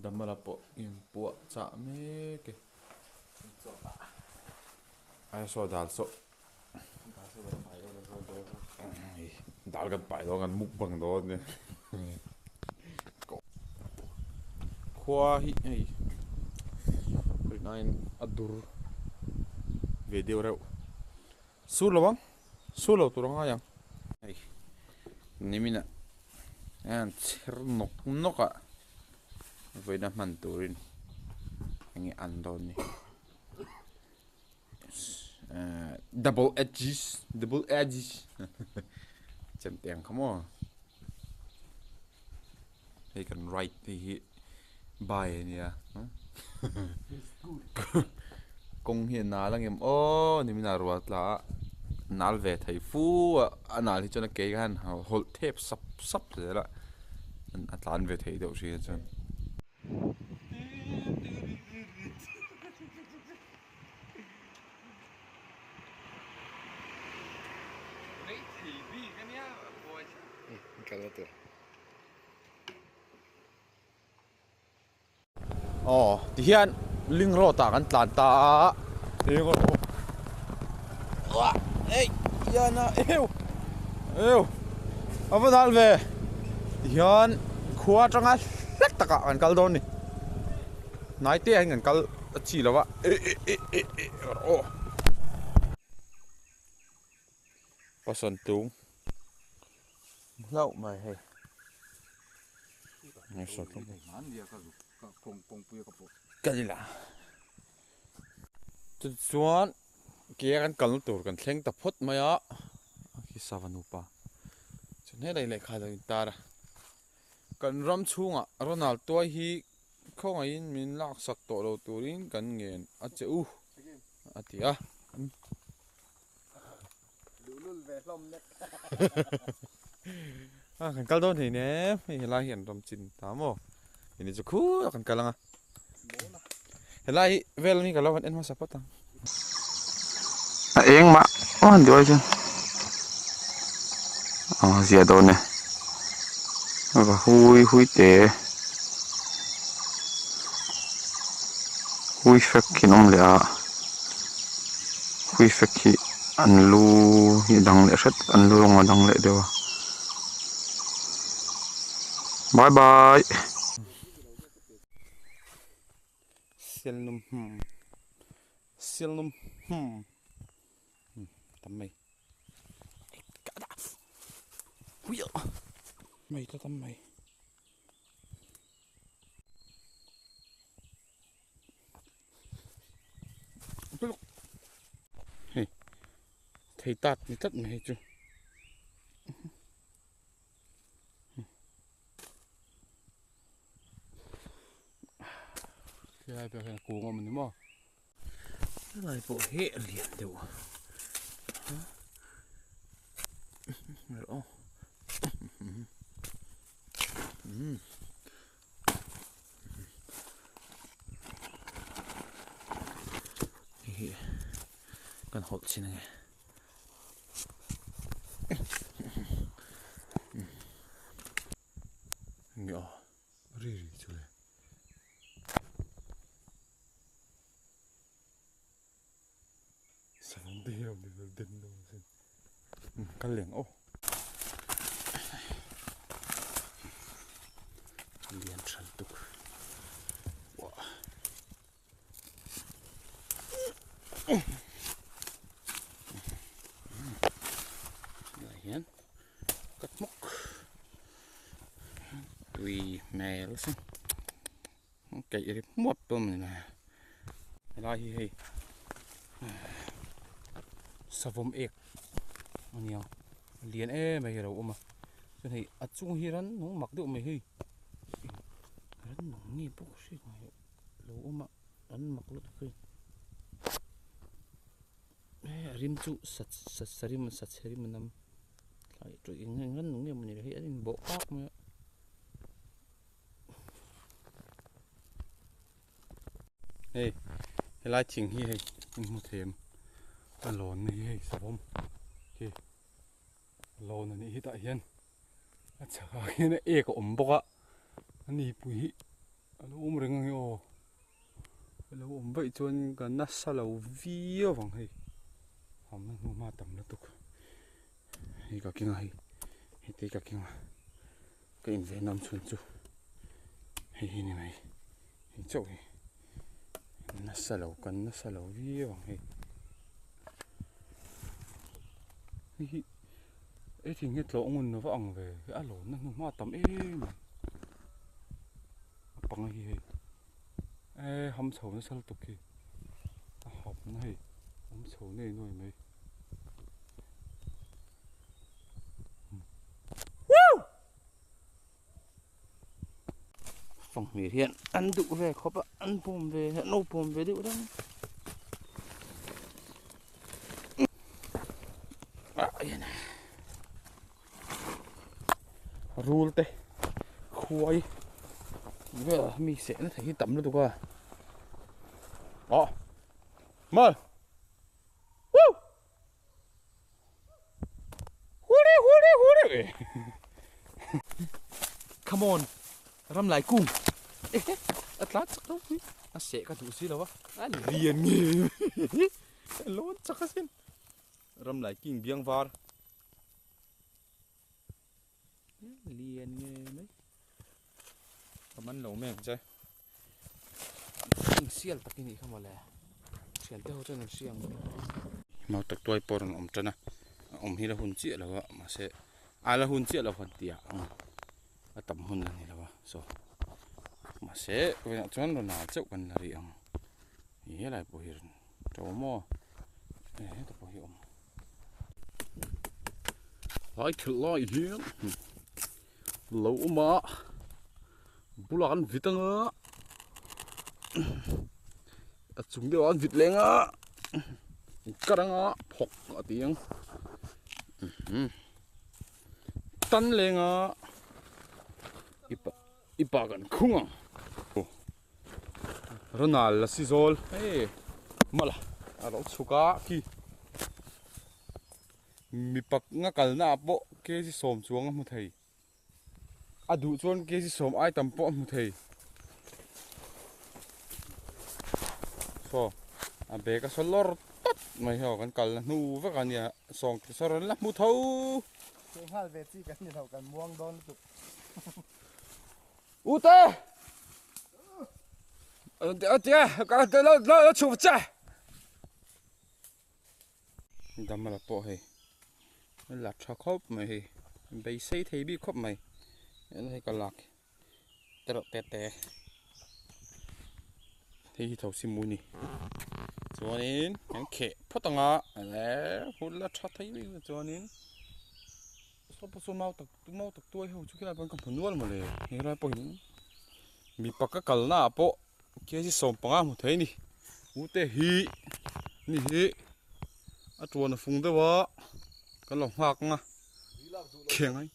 Damala pawh in puah chah mek e. Ai saw dal saw dal kan pai dawn kan mukbang dawn nia. Khua hi hei rinaiin a dur ve deuh reuh. Sur lo ang, sur lo tur a ngai ang. Hei nimin ah hian chher nawk nawk a vawiina hman turin enge an dawn ni ehh double edges double edges chemte ang kha maw hei kan right hei hi bai a nia kawng hi a nal ang em aw nimin ah ruah tla a nal ve thei fu a a nal hi chuan a ke khan hawlh thep sap sap zel a a tlan ve thei deuh hri a chuan. Aw tihian ling road ah kan tlan ta a ling road uah ei hian a eu eu a va dal ve tihian khua atanga hlek takah kan kal dawn a ni hnai te ah hian kan kal a chi lo va eh eh eh eh eh aw pasawn tung. Hlauh mai hei. Kalila. Tichuan ke a kan kalna tur kan thleng ta phawt mai a. Khi sava nupa. Chuan helai lehkha lo intar a. Kan ram chhungah Ronald tuai hi khawngaihin min laksak tawh lo turin kan ngen a che u a ti a. Luhlul ve hlawm nek. A kan kal dawn thei nem hei helai hi an ram chin ta maw ini chu khur a kan kal anga helai hi vel ami ka lo han en hmasa phawt ang. A eng mah aw han tih ai chuan a zia dawn e va hui hui te hui fek hi an awm leh a. Hui fek hi an lu hi a dang leh hret an lu rawng a dang leh deuh a bye bye. Sialnum hmm sialnum hmm tam mai mai ta tam mai. Hei thei tat ni tlat mai hei chu helai pawh hian kung a awm a ni maw helai pawh hi a lian deuh a aw. Hei kan hawlh chin ange nge aw ri ri chu le savawm te hi a awm den dawn asin kal leh ang aw. Lian tha lutuk uah helai hian ka hmawk tui hmel a sin keih ri hmuap pawh a ni mai helai hi hei savawm ek a nia lian em mai a lo awm a chuan hei a chung hi rannung mak deuh mai hei rannung nge pawh ka hriat ngai loh lo awm a an mak lutuk hei a rim chu sat sat sarim sat sarim a nam thlai tawih eng eng rannung nge mawni le hei a inbawh kak mai a. Hei helai thing hi hei in hmu them a lawn hi hei savawm khi lawn a nih hi tah hian a chhakah hian a ek a awm bawk a ani pui hi. A lo awm reng ang hi aw. A lo awm vaih chuan ka nasa lo viau ang hei. Hamna hnu hma tam lutuk. Hei ka keng a hei. Hei te ka keng a. Ka inven am chhun chu hei hi ni mai. Hei chauh hi. Nasa lo kan nasa lo viau ang hei. Hei hi hei thing hi tlawh ngun lova ang ve a lawnna hnu hma tam em mai. A panga hi hei eh ham chho nasa lutuk hi a hapna hei awm chho nei nuai mai. Fanghmir hian an duh ve khawp a an pawm ve an lo pawm ve deuh reng ah hian rul te khuai vel mi seh na thei hi tam lutuk a aw mal Come on ram lai kung a tlan chak lo pui a seh ka duh si lo a a lian nge lawn chak asin ram lai king biang var lian nge mai ka man lo mai ang che sial tak i nih kha mawle thian te ho chuan an hria ang mau tak tuai pawh rawn awm tan a a awm hi la hun chiah lo a mahse a la hun chiah lo han tih ah a tam hun a ni lo a saw mahse vawiinah chuan rawn al chauh kan la rih ang helai pawh hi rawn to maw heta pawh hi a awm. Lai thil lai hian lo awm a bulah an vit anga a chung deuh ah an vit leng a kar anga phawk a ti ang tan leng a i pa kan khung ang Ronald la si zawl hei mala a lo chhuk a khi mipa nga kalna ah pawh kg sawm chuang a hmu thei a duh chuan kg sawm ai tam pawh a hmu thei saw a bag a saw lawr tawp mai hi aw kan kalna hnu vek a nia sawng te saw rawn la hmu tho. Nghal ve chi kan ni lo kan muang dawn lutuk. Ute! Damla pawh hei la tha khawp mai hei beisei thei bik khawp mai hei ka lak tereuh te te hei hi tho sim u ni chuanin kan kheh phawt anga hun la tha thei bik chuanin. Saw pawh saw mau tak mau tak tuai ho chu khilai pawn ka hmu nual mawle helai pawh hian mipa ka kalna ah pawh kg 15 hmu thei a ni ute hi ni hi a tuan a fung deuh a kan lo nghak ang a kheng ai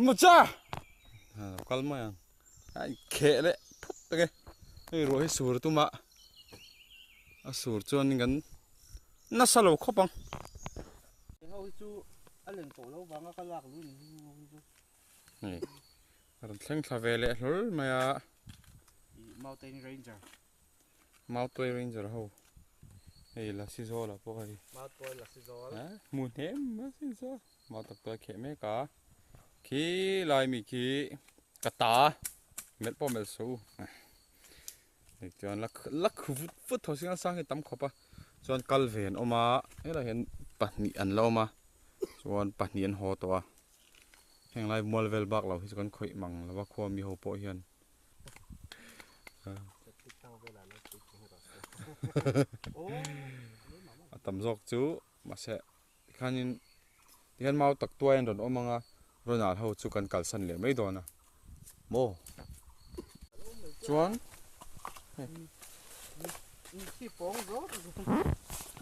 macha a lo kal mai ang a inkheh leh phut tak e hei ruah hi sur tum a a sur chuan kan nasa lo khawp ang. Ho hi chu a len tawh lo vanga ka lak lui ni ho hi chu. Hei a rawn thleng thla ve leh hlawl mai a. Mountain Ranger. Mautuai Ranger ho hei Lasi zawl ah pawh hei. Mautuai Lasi zawl. Hmu hnem Lasi zawl. Mautak tuai kheh mek a. Khi lai mi khi ka ta melh pawh melh suh u. Chuan la khu vut vut tho singa sang hi tam khawp a chuan kal ve an awm a helaiah hian pahnih an la awm a chuan pahnih an haw tawh a heng lai mual vel bak lo hi chu kan khawih mang lo a khua mi ho pawh hian a tam zawk chu mahse tikhanin tikhian mau tak tuai an rawn awm ang a Ronald ho chu kan kalsan leh mai dawn a maw chuan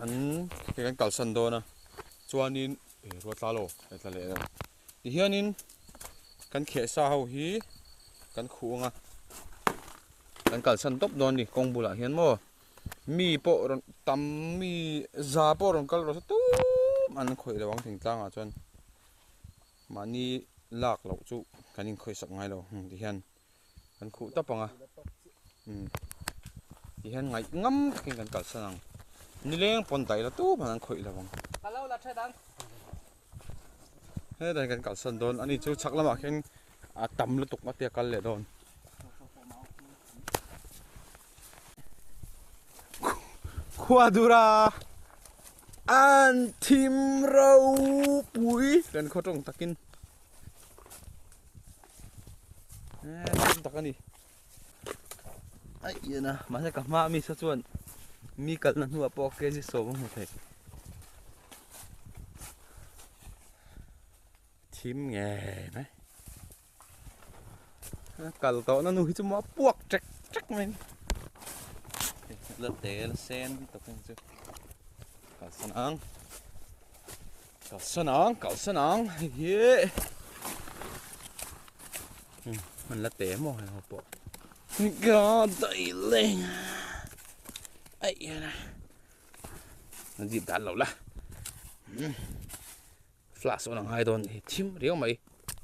an hei kan kalsan dawn a chuanin eh ruat tla lo hei tla leh lo tihianin kan kheh sa ho hi kan khuh ang a kan kalsan tawp dawn a ni kawng bulah hian maw. Mi pawh rawn tam mi za pawh rawn kal rawh se tum an khawih lo ang thingtlang ah chuan mahni lak loh chu kan inkhawihsak ngai lo ti hian kan khuh tawp ang a umm ti hian ngaih ngam takin kan kalsan ang nileng pawn daih la tu man an khawih lo ang hetlai kan kalsan dawn ani chu chhak lamah khian a tam lutuk a tia kal leh dawn. Khua dura an thim ropui kan khaw tawng takin eee tak a ni aih ian a mahse ka hma ami saw chuan mi kalna hnuah pawh kg sawm a hmu thei. Thim ngei mai. Kal tawh na nu hi chu maw a puak ṭek ṭek mai a ni. La te la sen tak ang chu. Kalsan ang. Kalsan ang kalsan ang hei hi. An la te maw hei ho pawh. Ka daih leng aih hian a an zip dan lo la. Flash on a ngai dawn hi thim riau mai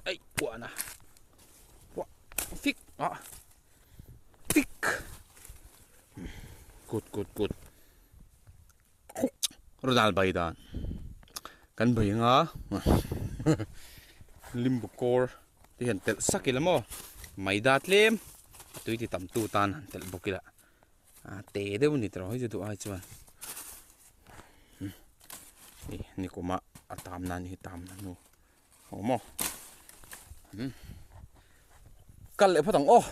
aih puahna puah fik ah fik kut kut kut Ronald bai dan kan bai anga limbu kawr te hian telh sak ila maw maida tlem a tui ti tam tu tan han telh bawk ila a te deuh a ni tawh hei chu duh ai chuan. Hei nikuma a tam na ni tam na hnu aw maw umm kal leh phawt ang aw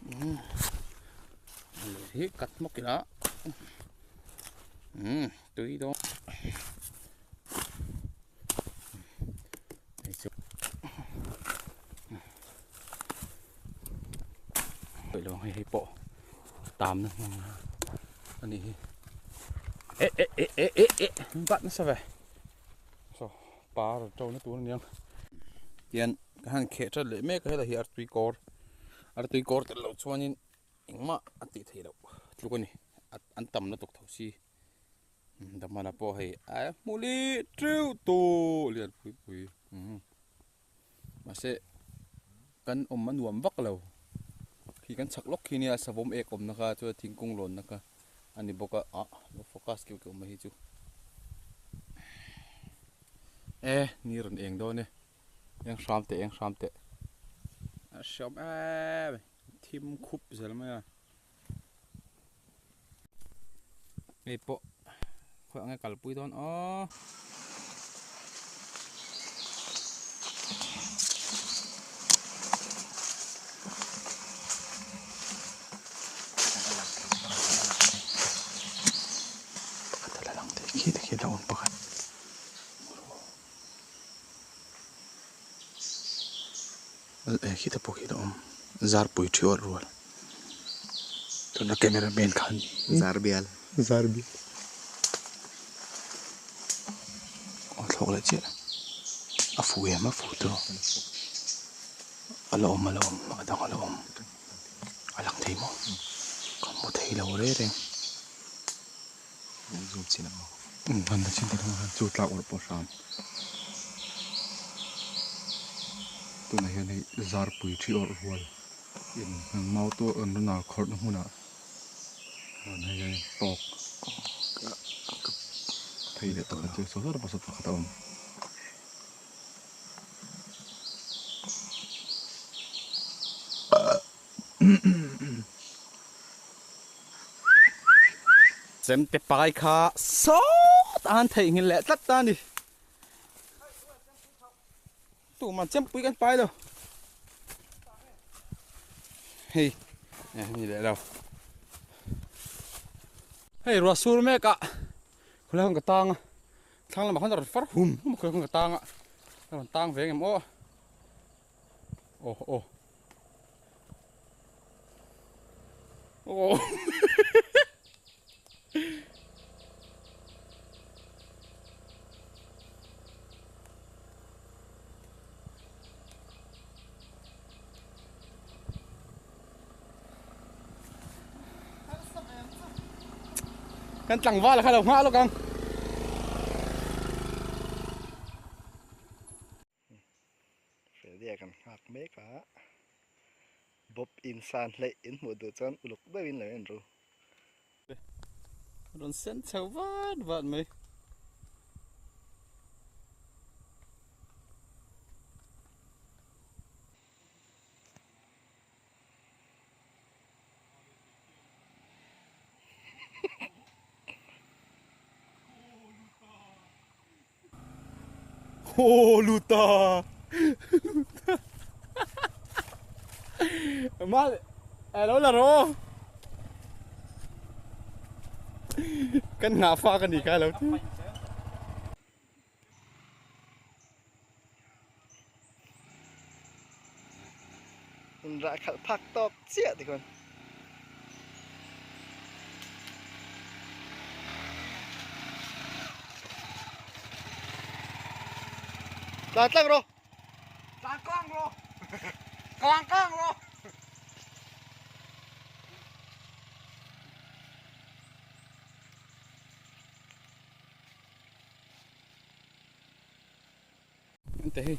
umm hi cut hmawk ila umm tui dawn. Hei hei pawh tam na hmang a nih hi eh eh eh eh eh eh bat nasa ve saw pa rawn to na tur a niang tian ka han kheh that leh mek a helai hi artui kawr artui kawr tel loh chuanin engmah a tih theih loh tluk a ni an tam lutuk tho si. Damana pawh hei a hmu leh teuh tawh lian pui pui mahse kan awm a nuam vak lo khi kan chhak lawk khi nia savawm ek awmna kha chuan thingkung lawnna kha a ni bawk a ah lo focus keuh keuh mai hi chu e ni rawn eng dawn e eng hram teh eng hram teh a hriam em thim khup zel mai a. Hei pawh khawi ang nge kalpui dawn aw. Pakhat a la lang thei khi te khi a la awm pakhat. Khita pawh khi a awm zarpui thi awrh rual tuna camera man khan zarbial zarbial aw thlawk leh chiah a fu em a fu tawh a la awm a la awm a dang a la awm a lang thei maw ka hmu thei lo reng reng. Zoom chin ang aw. Umm han la chin ta dang a chu tlak awrh pawh hram. Tunah hian hei zarpui thi awrh rual in mau tur an rawn al khawrhna hmunah chuan hei hei tawk phei leh pakhat chu saw sawt saw pakhat a awm. Chemte pai kha sawt a han theihnghilh leh tlat ta a ni. Tuman chempui kan pai lo. Hei eh ni leh lo. Hei ruah sur mek a khawlai khan ka tang a thlang lamah khan a rawn far hum hum a khawlai khan ka tang a a rawn tang ve ngem aw. Aw aw. Aw. Kan tlangval kha lo nghah lawk ang. Freddy-a kan nghak mek a, Bob insan hleih in hmuh duh chuan uluk deuhin lo en ru. Rawn sen chho vat vat mai. Aw luta luta mal alo la ro kan ngah fa ka ni kha lo ti In rah khalh phak tawk chiah tikhawn. Tlan tlang rawh. Tlan kang rawh. Tlan kang rawh. Ente hei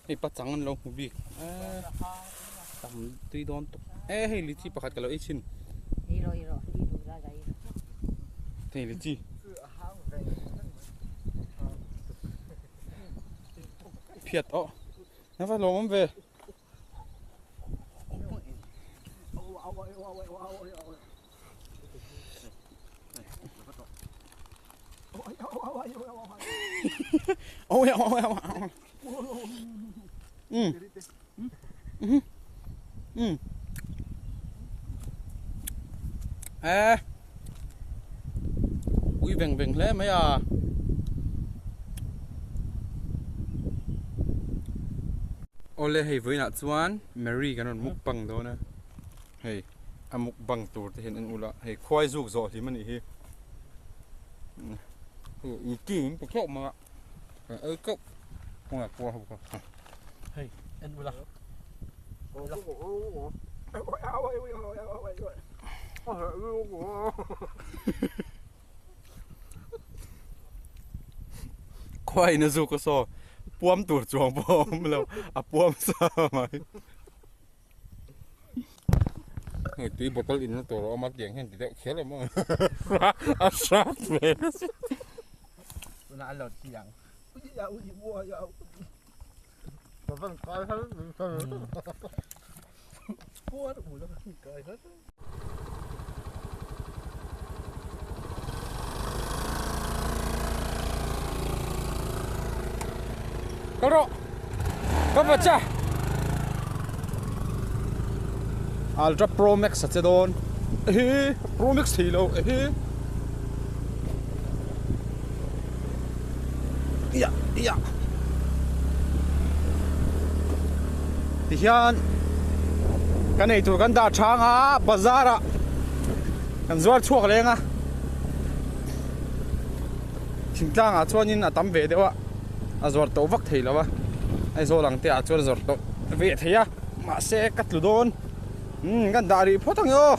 hei pachang an lo hmu bik tam tui dawn tawp e hei lichi pakhat ka lo ei chhin hei lichi phiat aw nava lawm awm ve. E ui veng veng hle mai a. Awle hei vawiinah chuan Mary kan rawn mukbang dawn a hei. A mukbang tur te hian en ula hei khuai zuk zawh hlim a nih hi hei ui ki in pe kheuh mai a ei keuh kawngah kual ho kha hei en ula khuai in a zuk a saw puam tur chuang pawh a awm lo a puam sa mai. Hei tui bottle in na tur a awm a tiang hian ti deuh kher em aw a hrat ve nasa. Tunah an lo ti ang. Kal rawh ka va che Ultra Pro Max a che dawn ehe Pro Max thei lo ehe ia ia tihian kan eitur kan dah chang a bazar ah kan zuar chhuak leng a thingtlang ah chuanin a tam ve deuh a a zawr tawh vak thei lo a Aizawl ang te ah chuan a zawr tawh ve thei a mahse ka tlu dawn umm kan dah rih phawt ang e aw.